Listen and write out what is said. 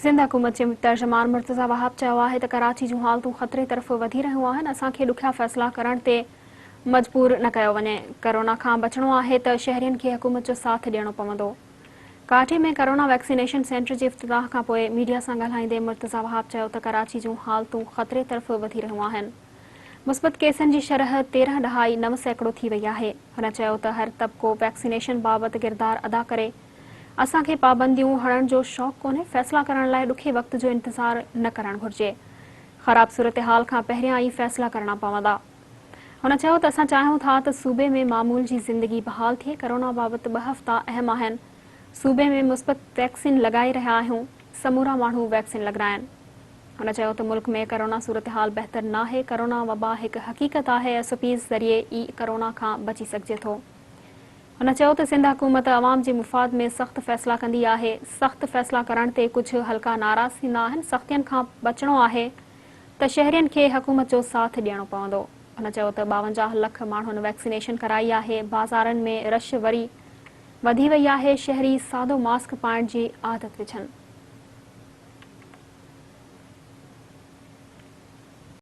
سنڌ حڪومت جي ترجمان مرتضيٰ وهاب چيو آهي ته ڪراچي جون حالتون خطري طرف وڌي رهيون آهن، اسان کي ڏکيا فيصلا ڪرڻ تي مجبور نه ڪيو وڃي، ڪرونا کان بچڻو آهي ته شهرين کي حڪومت جو ساٿ ڏيڻو پوندو. ڪاٺي ۾ ڪرونا ويڪسينيشن سينٽر جي افتتاح کانپوء ميڊيا سان ڳالهائيندي مرتضيٰ وهاب چيو ته ڪراچي جون حالتون خطري طرف وڌي رهيون آهن، مثبت ڪيسن جي شرح 13 ڏهائي 9% ٿي وئي آهي. هن چيو ته هر طبقو ويڪسينيشن بابت ڪردار ادا ڪري. اسان کي پابنديون هڻڻ جو شوق ڪونهي، فيصلا ڪرڻ لاء ڏکي وقت جو انتظار نه ڪرڻ گهرجي، خراب صورتحال کان پهريان ئي فيصلا ڪرڻا پوندا. هن چيو ته اسان چاهيون ٿا ته صوبي ۾ معمول جي زندگي بحال ٿئي، ڪرونا بابت ٻه هفتا اهم آهن، صوبي ۾ مثبت ويڪسين لڳائي رهيا آهيون، سمورا ماڻهو ويڪسين لڳرائين. هن چيو ته ملڪ ۾ ڪرونا صورتحال بهتر ناهي، ڪرونا وبا هڪ حقيقت آهي، ايس او پيز ذريعي ئي ڪرونا کان بچي سگهجي ٿو. هن چيو ته سنڌ حڪومت عوام جي مفاد ۾ سخت فيصلا ڪندي آهي، سخت فيصلا ڪرڻ تي ڪجهه حلقا ناراض ٿيندا آهن، سختين کان بچڻو آهي ته شهرين کي حڪومت جو ساٿ ڏيڻو پوندو. هن چيو ته 52 لک ماڻهن ويڪسينيشن ڪرائي آهي، بازارن ۾ رش وري وڌي وئي آهي، شهري سادو ماسڪ پائڻ جي عادت وجهن.